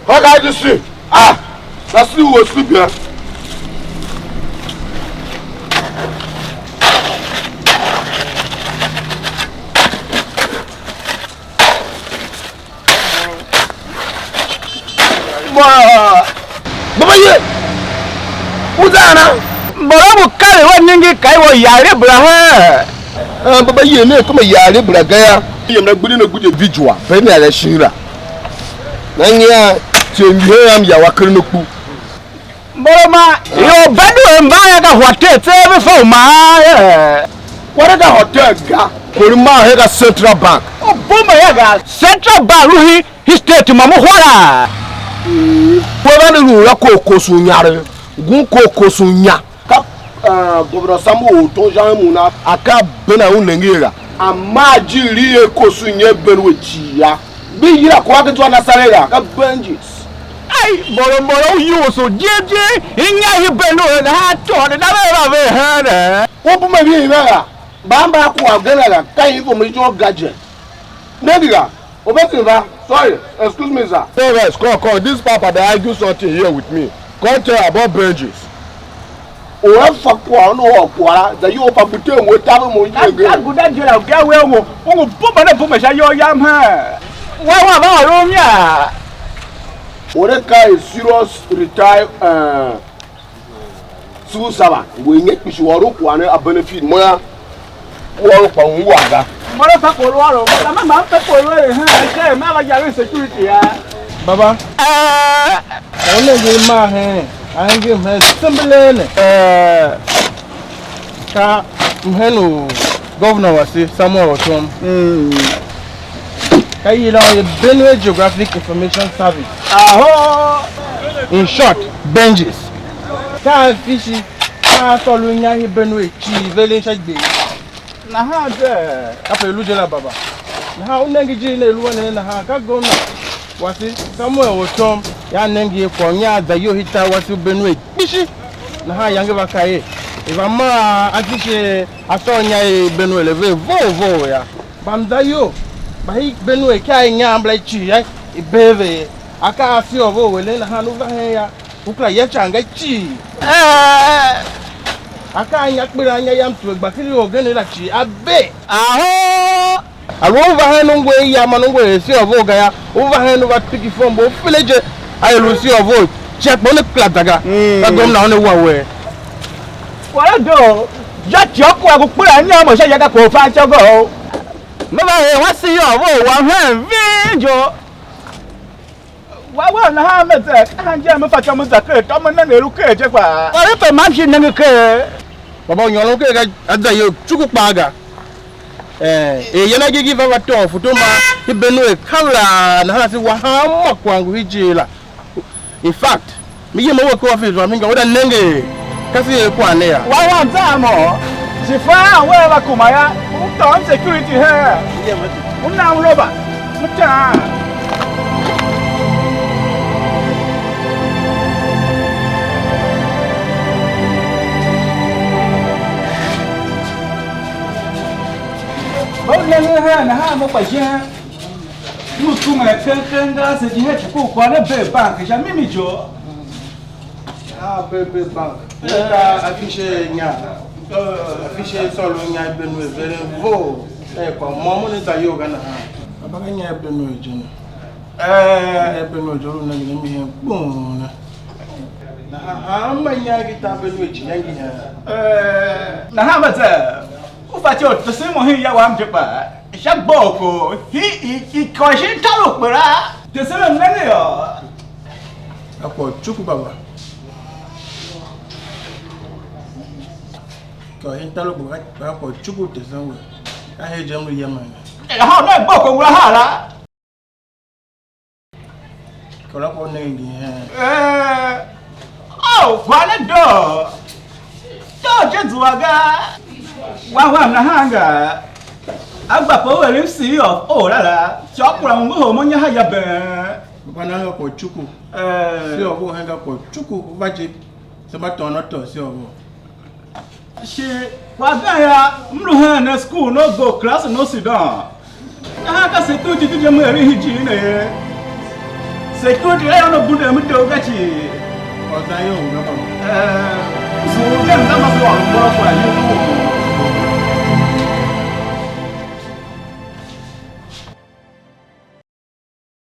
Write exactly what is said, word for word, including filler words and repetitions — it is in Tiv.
Why can't you see? Ah, that's the worst sleep here. Baba ye, u za na? Mbala mu kare wa ningi kai wa yare bra ha. Ah, baba ye ne kuma yare bra ga ya. Yem na gbidi na gbidi vijua. Pe ne ala shira. Na nya, tse ngi he am ya wa kere no kpu. Mbala ma, yo badu mba ya ga hotel tse ve fa u ma. Kwara ga hotel ga. Kori ma he ga Central Bank. O buma ya ga Central Bank lu hi, hi state ma mu hwara. We va ne lu la ko ko su nyare. Gun ko ko su nya. Ka, ah, Governor Samuel Ortom Jean mu na. A ka bena u nenge la. A ma jiri e ko su nye ben we ci ya. Bi yila kwa ke zwa Nazareth la, ka Benjis. Ai, boro boro u yusu je je, inya hi benu na ha to ne na ve va ve ha ne. U bu me vi ve la. Ba mba ku a gena la, ka information gadget. Ne diga, obesi va. Sorry, excuse me, sir. Hey, guys, come, come. This papa, they argue something here with me. Come tell about Benjis. Or a fa kwagh, or a kwagh, za iyol pa buten we taver mo. Ka je ga. Ka guda je la, uga we u, u ngu bumba ne bumba sha iyol yam he. Wa wa va ôron ya. Or a ka a serious retire, uh, civil servant. We nge kpishi wa ôron kwagh ne a benefit mo ya. Wa ôron kwagh u wa ga. Mo la fa ko lu ôron, ma ma ma fa ko lu ôron, ha, ka ma va yarin security ya. Baba. Eh. Ka u nenge i mar hen, a hingir mhen tsembelee ne. Eh, ka mhen u Governor wase, Samuel Ortom. Mm. Ka i yilan er Benue Geographic Information Service. Aho! In short, Benjis. Ka a fishi, ka a sôr lu inya i Benue cii veren sha igber. Nahan ze. Kape i lu je la, baba. Nahan u nenge ijir ne i lu a ne nahan, ka gomna wase Samuel Ortom, ya nenge ye kwagh u nya za iyol i tar wase u Benue kpishi. Nahan yange va kaa er, i va maa a tise a sôr inya i Benue le ve vough vough ya. Mba mza iyol mba i Benue ka i nya mbala cii ya, i bee ve ye. A ka a sia vough eren nahan u va hen ya. U kera ya ican ga cii. Eh. Akaa a inya kpiran inya yam tue gba ken orgen la cii a bee. Aho. A lu u va hen ungwer ya man ungwer er sia vough ga yô, u va hen u va piki fom mbo u file je, a er u sia vough je kpa una kera za ga. Mm. Ka gomna una wa we. Kwagh la doo, ya ci ôr kwagh ngu kpiran inya mo sha ya ga kwagh u fan ityô go. Me va er wan sia vough wam hen ving jo. Wa wa nahan me ze, ka hange me fatyô me za ker, tô me nenge lu ker je kpaa. Ôr pe mam shi nenge ker. Baba u nyôron ker ga, a za iyol cuku kpaa ga. Eh, er yan agigi va va tôô futumba, i Benue kavla, nahan se wa hanma kwagh ngu i je la. In fact, me yem a we ku office wam, hingir we da nenge, ka se er kwagh ne ya. Wa wa za mo, shi fa we va kuma ya, u tôô security her. U nam roba. Mtaan. Mba u nengen her nahan mo kpa jen, m lu tsumen keng keng ga se jihe cuku u kwagh ne bee bank sha mimi jo. Ah, bee, bee, bang. Neka afishe nya. Afishe sôr u nya i Benue veren vough. Eh, kwa môm u ne za iyol ga nahan. Baba ka nya i Benue je ne. Eh. Nya i Benue je lu nengen a mi hen kpuun ne. Nahan hanma nya ki ta Benue je nya ngi hen. Eh, nahan va za. U fatyô u tesen mo hen ya wam je kpaa, sha gboghoko, hi i, i kôr shin tar u kperaa, tesen a nenge yô. A kwagh u cuku baba. Kôr shin tar u kperaa, a kwagh u cuku u tesen we. Ka her je m lu yemen ne. Nahan u ne gboghoko ngula haa la. Kôr la kwagh u nengen ngi hen. Eh, oh, kwagh ne doo. Doo je zua ga. Wa wam nahan ga. A gba pe u eren ceo la la. Tsô kura u ngohol mo nya ha ya bee. Mba nan ga kwagh cuku. Eh. Ceo vo hen ga kwagh cuku, va je. Se mba tôôn a tôô ceo vo. Shi kwagh gen yô, m lu hen ne school, no go class, no sit down. Nahan ka security je m eren hijir ne ye. Security la yô, una bunde mi doo ga cii. Kwagh zan yô, u nga mama. Eh, so u dem da ma so ôr mbôra kwagh yô, u